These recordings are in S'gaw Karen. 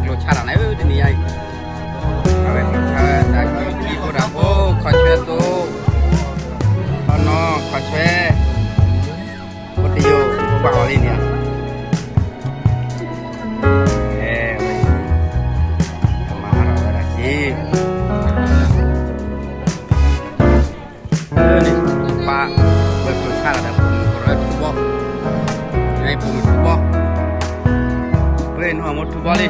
ကျိၤဆါတၢ်န့ၣ် တနံၤညါအံၤ, အဝဲကျိၤဆါတၢ် ကံၢ်ဖိတၢ်ဖိ ခီဆွဲသိ, ခီနီ ခီဆွဲ, ဖိတယိာ် ဖိဘၣ်အီၤလံန့ၣ်, အဲ, မၤဟးထီၣ်ဝဲဒၣ်က့ၤ န့ၣ်, ပၢ်, ဝဲကျိၤဆါတၢ်ဒီး ဖိမုၣ်ကရၢထူဘီ, ဖိမုၣ်ထူဘီ, ဝဲနဟီၣ်မူထူဘီလံ,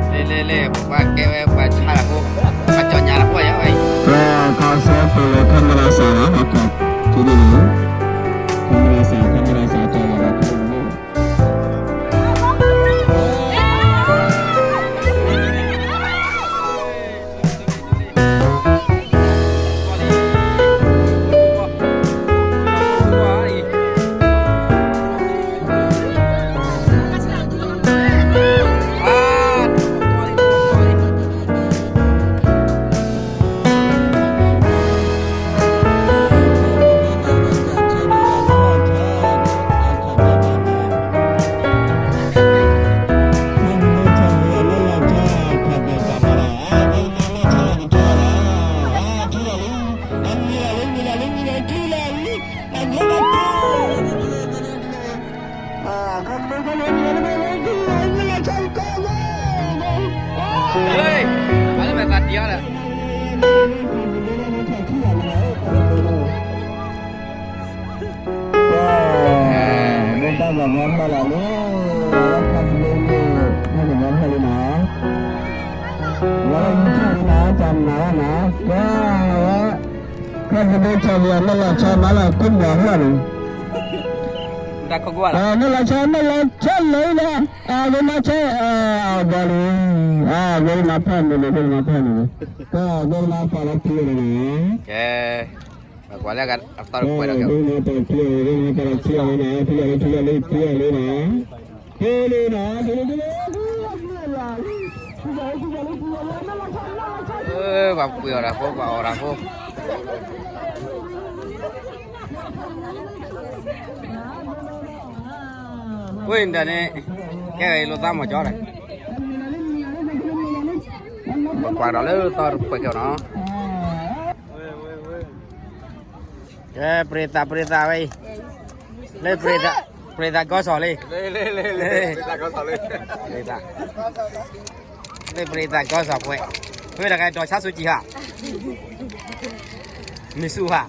လဲၤလဲၤလဲၤ ပှၤကဲဝဲပှၤဆါတၢ်ဖိ, ပှၤကၠီညါတၢ်ဖိယါဝဲအံၤ, ခီဆဲဖိလၢ camera စးလီၤ camera စး camera စး camera စး camera စး မ့ၢ်လီၤဆီ မ့ၢ်လီၤဆီလၢအံၤလီၤ, အဝဲမၤဆီ အဝဲမၤဖဲန့ၣ်လီၤ, အဝဲမၤဖဲန့ၣ်လီၤ, ကဲ, ပကွၢ်လၢအသီတပှဲၤဒီး ပှၤပှ့ၤအီၣ်တၢ်ဖိ ပှၤအီၣ်တၢ်ဖိ ဝဲဒၣ်န့ၣ် ကဲဝဲလိာ်သးမီၤကၠီဒီး ပကွၢ်ဒီးလၢသီတပှဲၤကဲနီၤ ကဲ ပရ့သး ပရ့သးဝဲအံၤ လၢပရ့သး ပရ့သးကီၢ်စီၤလံ ပရ့သး လၢပရ့သးကီၢ်စီၤပှဲၤ ဝဲတဂၤဒီးဆါဆူကံၤဟါ မ့ၢ်ဆူဟါ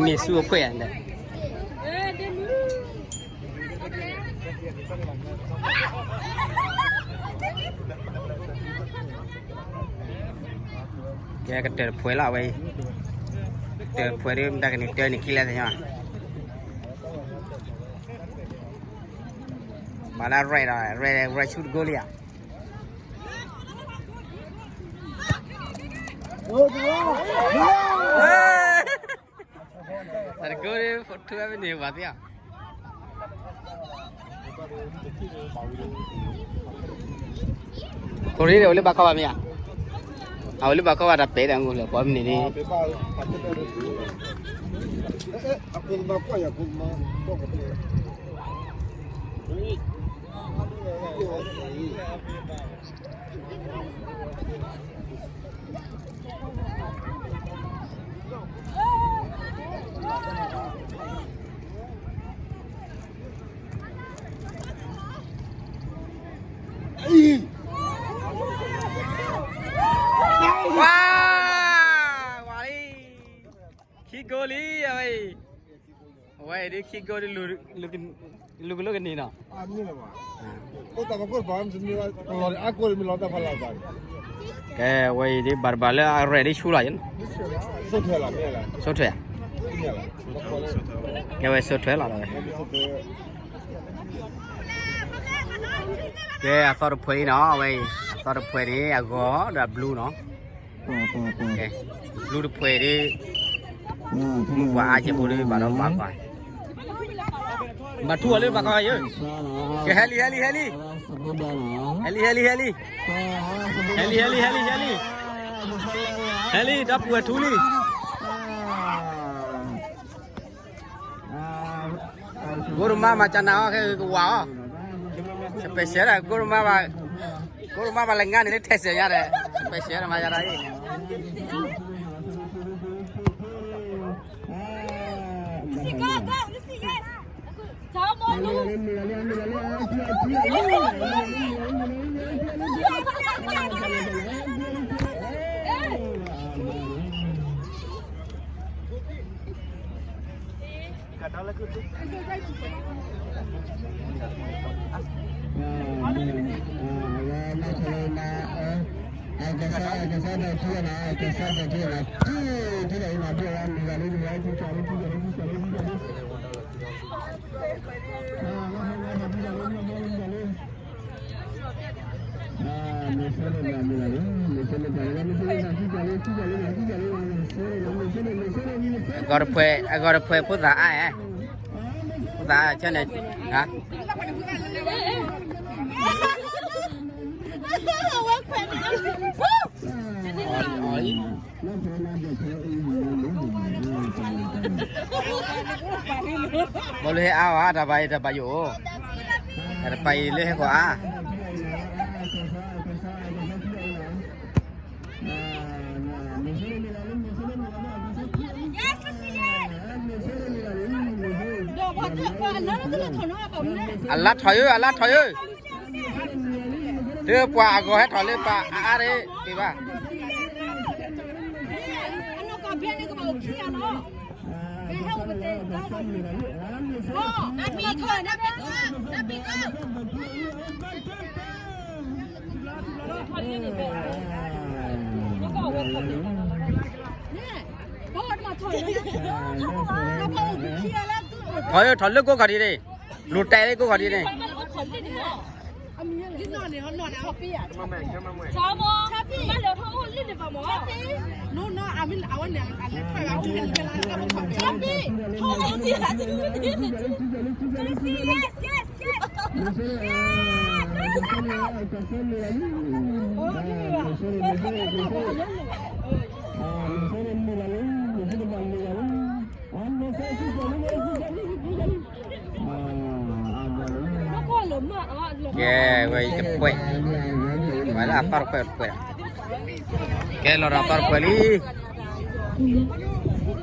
မ့ၢ်ဆူအဖှဲၣ်လဲၣ် ကဲ ကတၢၢ်တဖှဲးလီၤဝဲအံၤ ကတၢၢ်တဖှဲးဒ်မတၤကန့ၣ် တၢၢ်န့ၣ်ခံလဲၣ်သ့ၣ်ညါ မၤလၢရဲၣ်ဒီး ရဲၣ် ရဲၣ်ဆူတကိးလံဧါ တကိးဒ် ထူဝဲမ့ၢ်န့ၢ်ဝၤသ့ဧါ ခိၣ်ရ့ၣ်ဒီး အိၣ်လၢဘၣ်ကီဘၣ်မ့ၢ်ဧါ အအိၣ်လၢဘၣ်ကီဘၣ်တၢ်ပဲာ်ဒီး အငိၣ်လၢပှၤမ့ၢ်န့ၣ်န့ၣ် ဝါ ဝါလံ ခံကိးလံ အဝဲအံၤ အဝဲအံၤဒ်ခံကိးဒ် လူၤကလိကန့ၢ်နီၤ ကဲ အဝဲအံၤဒ်ဘၣ်တဘၣ်လၢအရဲၣ်ဒ်ဆူလီၤ စိာ်ထွဲလီၤ ကဲဝဲစိာ်ထွဲလီၤဝဲ ကဲ အသီတဖှဲးအံၤနီၤ အဝဲအံၤ အသီတဖှဲးန့ၣ် အဂီၤဒီးအဘျူးနီၤ ကဲ ဘျူးတဖှဲးဒ် မုၢ်ပှၤအါကဲဖိဒ် ဘၣ်ဒီးဘၣ်ကွၢ် ဘၣ်ထူအီၤလၢဘၣ်ကွၢ်ယဲ ကဲ ဟဲလံ ဟဲလံ ဟဲလံ ဟဲလံ ဟဲလံ ဟဲလံ ဟဲလံ ဟဲလံ ဟဲလံ ဒီပုၢ်ဝဲၢ်ထူလံ ကိၣ်တမါမၤကနၤအီၤ ခဲကဝၤအီၤ, special ဒီး ကိၣ်တမါဘၣ်, ကိၣ်တမါဘၣ်လဲၤငါန့ၣ်လၢ Texas ညါဒီး special ဒီးမၤယၤဒီးအံၤ အဂီၤတဖှဲး အဂီၤတဖှဲးဖိသၣ်အါ, ဖိသၣ်အါဆၢန့ၣ်, ဘီလၢဟဲအါဝဲ တၢ်ပာ်အံၤတၢ်ပာ်ယိၣ်, တၢ်တပာ်အံၤလၢဟဲကီၢ်အါ အလါထီၣ်ယိၣ် အလါထီၣ်ယိၣ်, တုၤပှၤအဂီၤဟဲထီၣ်လၢပှၤအါအါရ့ၣ်က့ၤဘၣ်. ထီၣ်ယိၣ်ထီၣ်လၢကိးခီၣ်ဒံးန့ၣ်, လူၤတဲလၢကိးခီၣ်ဒံးန့ၣ် ကဲဝဲအံၤတဖှဲး, ဝဲလၢအသီတဖှဲးတဖှဲး, ကဲလီၤဒီးသီတဖှဲးလံ,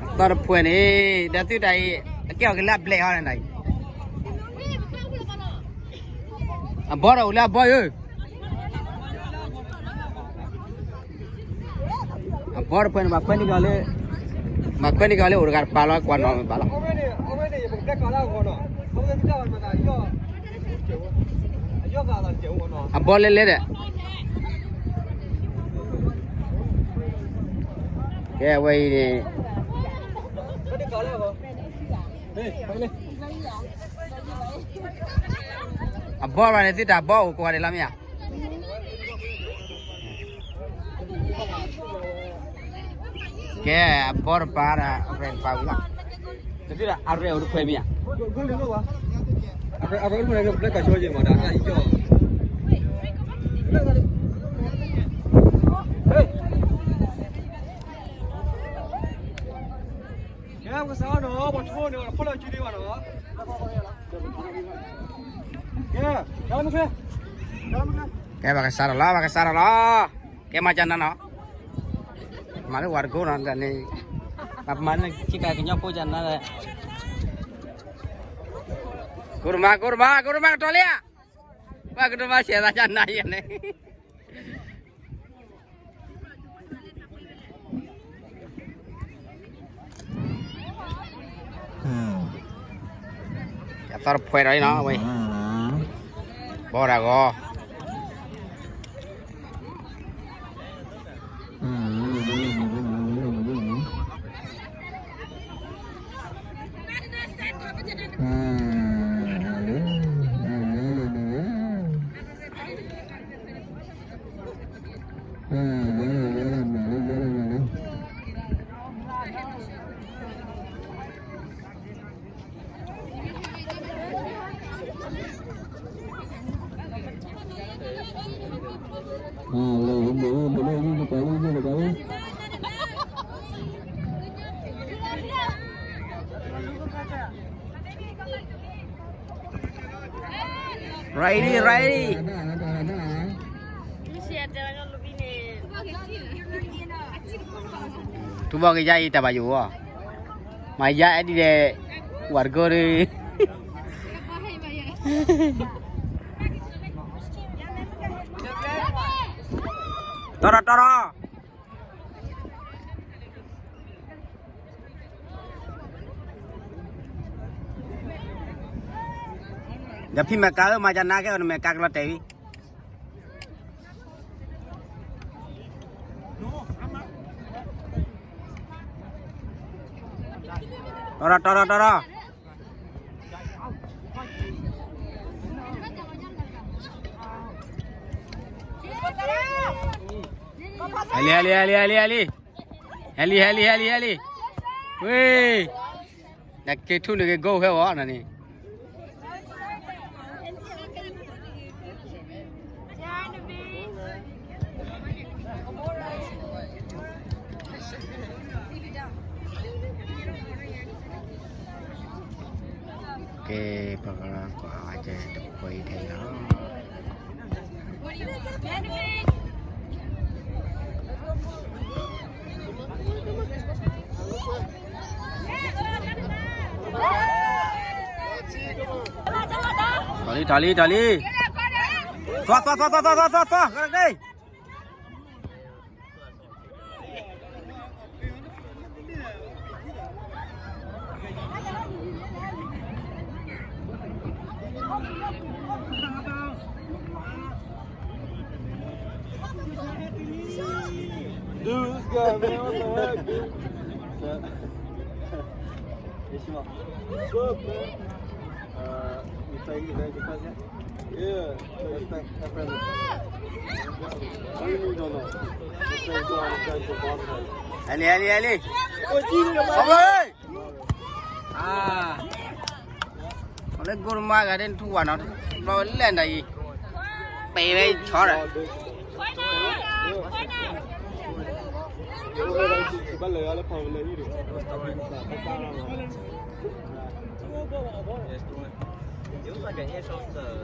သီတဖှဲးန့ၣ် ဒီးသုတၢ်အံၤ အကဲအီၤက့ၤလၢအဘျဲၣ်ဟီန့ၣ်, အဘီဒီးအိၣ်လၢအဘီယိၣ် အဘီတဖှဲးန့ၣ် မၤခွဲးန့ၢ်က့ၤအီၤလၢ, မၤခွဲးန့ၢ်က့ၤအီၤလၢအိၣ်တဂၤတပၤလီၤ ကွၢ်နီၣ်မ့ၢ်ဘၣ်လီၤ. အဘီလဲလဲဒီး, ကဲဝဲအံၤန့ၣ် အဘီဘၣ်န့ၣ် သုတၢ်ဘီအိၣ်ကိးဂၤဒဲးလီၤမ့ၢ်ဧါ. ကဲ အဘီတပၤဒီး အရဲၣ်တပၤဝံၤလီၤ. တသ့ဒီး အရဲၣ်အိၣ်တဖှဲးမ့ၢ်ဧါ. အရဲၣ်အိၣ်တဖှဲး ဘျဲၣ်ကၢ်ဆိယ့ၢ်မး တၢ်အါယီၢ် ကဲ ပကစးထီၣ်နီၤ ပှၤဆိန့ၣ် ပှၤဖီၣ်လီၤစုဒံးဘၣ်နီၤ. ကဲ ကဲ ပှၤကစးထီၣ်လီၤ ပှၤကစးထီၣ်လီၤ. ကဲ မၤကနၤနီၤ, မၤလၢဝၤတကိးနီၤ တၢ်န့ၣ်, ပမၤလၢခံကၤကညီဖိကနၤဒီး, ကိတမါ ကိတမါ ကိတမါကတီၤလံဧါ, ဘၣ်ကိတမါဆဲးသးကနၤယဲၢ်န့ၣ် အသီတဖှဲးဒီးအံၤနီၤ, ဝဲ, ဘီဒၣ်ဂီၤ, Ready, ready. ထူဘီကယါအံၤတၢ်ဘၣ်ယိၣ်အီၤ, မၤယါအဲဒ်လဲၣ်, ဝၤတကီဒီး, တီၢ်တီၢ်တီၢ်တီၢ်. ဒီးဖံမဲာ်ကါဧၢ မၤယါနါကဲအီၤ နမဲာ်ကါကလီၤတဲာ်ဝံၤ, တီၢ်တီၢ်တီၢ်တီၢ်တီၢ်. Heli, heli, heli, heli, heli. Heli, heli, heli, heli. Weh. နက့ၤထူၣ်န့ၣ်က့ၤ goal ခဲအီၤနၤန့ၣ်. ကဲ ပကကွၢ်ဝဲကဲတပှဲၤထဲလီၤ. ထီၣ်လံ ထီၣ်လံ ထီၣ်လံ, သွါ သွါ သွါ သွါ သွါ သွါ သွါ သွါ သွါ သွါ Dude, this guy, man, what the heck, dude? What's up, man? Uh, you play, you play, you play, yeah? Yeah, respect, my friend. What do you mean, don't know? This thing's going to play football, man. Allez, allez, allez. Come on. Ah. လၢ goal မၤဂၤဒ်ထူဝါနီၤ, ဘျီလဲၣ်ဒ်အံၤ, ပ့ၤဝဲဆီဒီး, တီၢ်ရီၣ် တီၢ်ရီၣ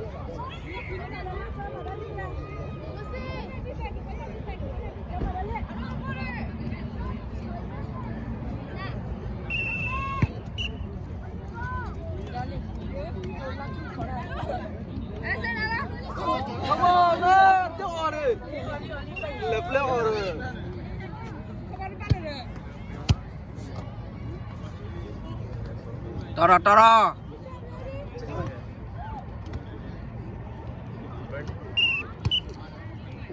်.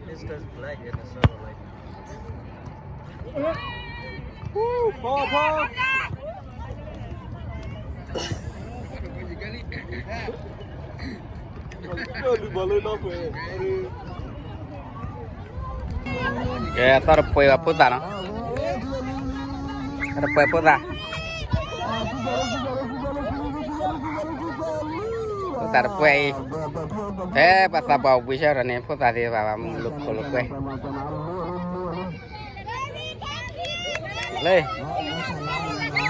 This guy's black and it's sort of like ဖီ ဖီ ကဲ သီၣ်တပှဲၤဘၣ်ဖိသၣ်နီၤ, သီၣ်တပှဲၤဖိသၣ်, ဖိသၣ်တပှဲၤအံၤ, ဖဲပှၤသးပှၢ်အိၣ်ဘှံးဆၢထီၣ်န့ၣ် ဖိသၣ်သ့ၣ်တဖၣ်ဘၣ်မုၢ်လိာ်ခိၣ်လိာ်ကွဲ လၢ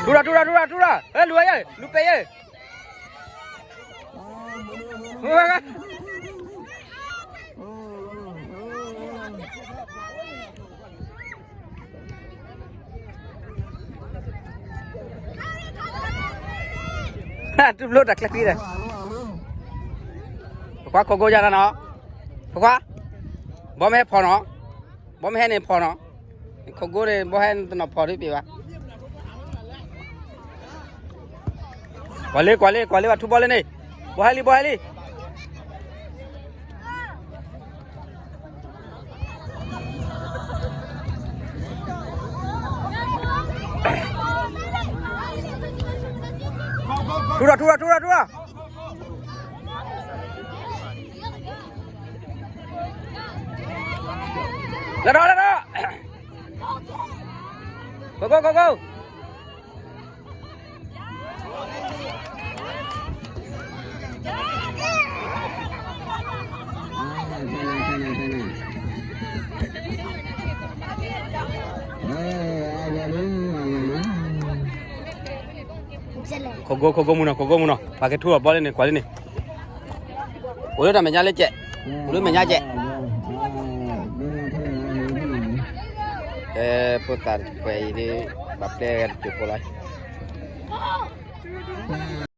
ထူထီၣ် ထူထီၣ် ထူထီၣ် ထူထီၣ်, ဟဲလူၤယဲ, လူၤပဲယဲ, တူၢ်ဘျိတၢ်ကျဲခွံဒီး, ဖိခွါခိးကိယါနီၤ, ဖိခွါ, ဘီမ့ၢ်ဟဲဖီၣ်နီၤ, ဘီမ့ၢ်ဟဲန့ၣ်ဖီၣ်နီၤ, ခိးကိန့ၣ် ဘီဟဲတနီၤဖီၣ်ဒ်ပ့ၤဘၣ်. ကွၢ်လံ ကွၢ်လံ ကွၢ်လံ ဘၣ်ထူဘီလၢန့ၣ်, ဘီဟဲလံ ဘီဟဲလံ. ထူထီၣ် ထူထီၣ် ထူထီၣ် ထူထီၣ်. လၢဒီး လၢဒီး, ခိးကိ ခိးကိ. ခိးကိ ခိးကိမုၢ်နီၤ ခိးကိမုၢ်နီၤ ပှၤကထူအီၤဘီလၢန့ၣ် ကွၢ်လၢန့ၣ်. အိၣ်လၢတၢ်မဲာ်ညါလၢကဲး, အိၣ်လၢမဲာ်ညါကဲး, အဲ ဖိသၣ်တပှဲၤအံၤဒ် ဘၣ်ပျဲဂၤတစိၢ်ဖိလီၤ.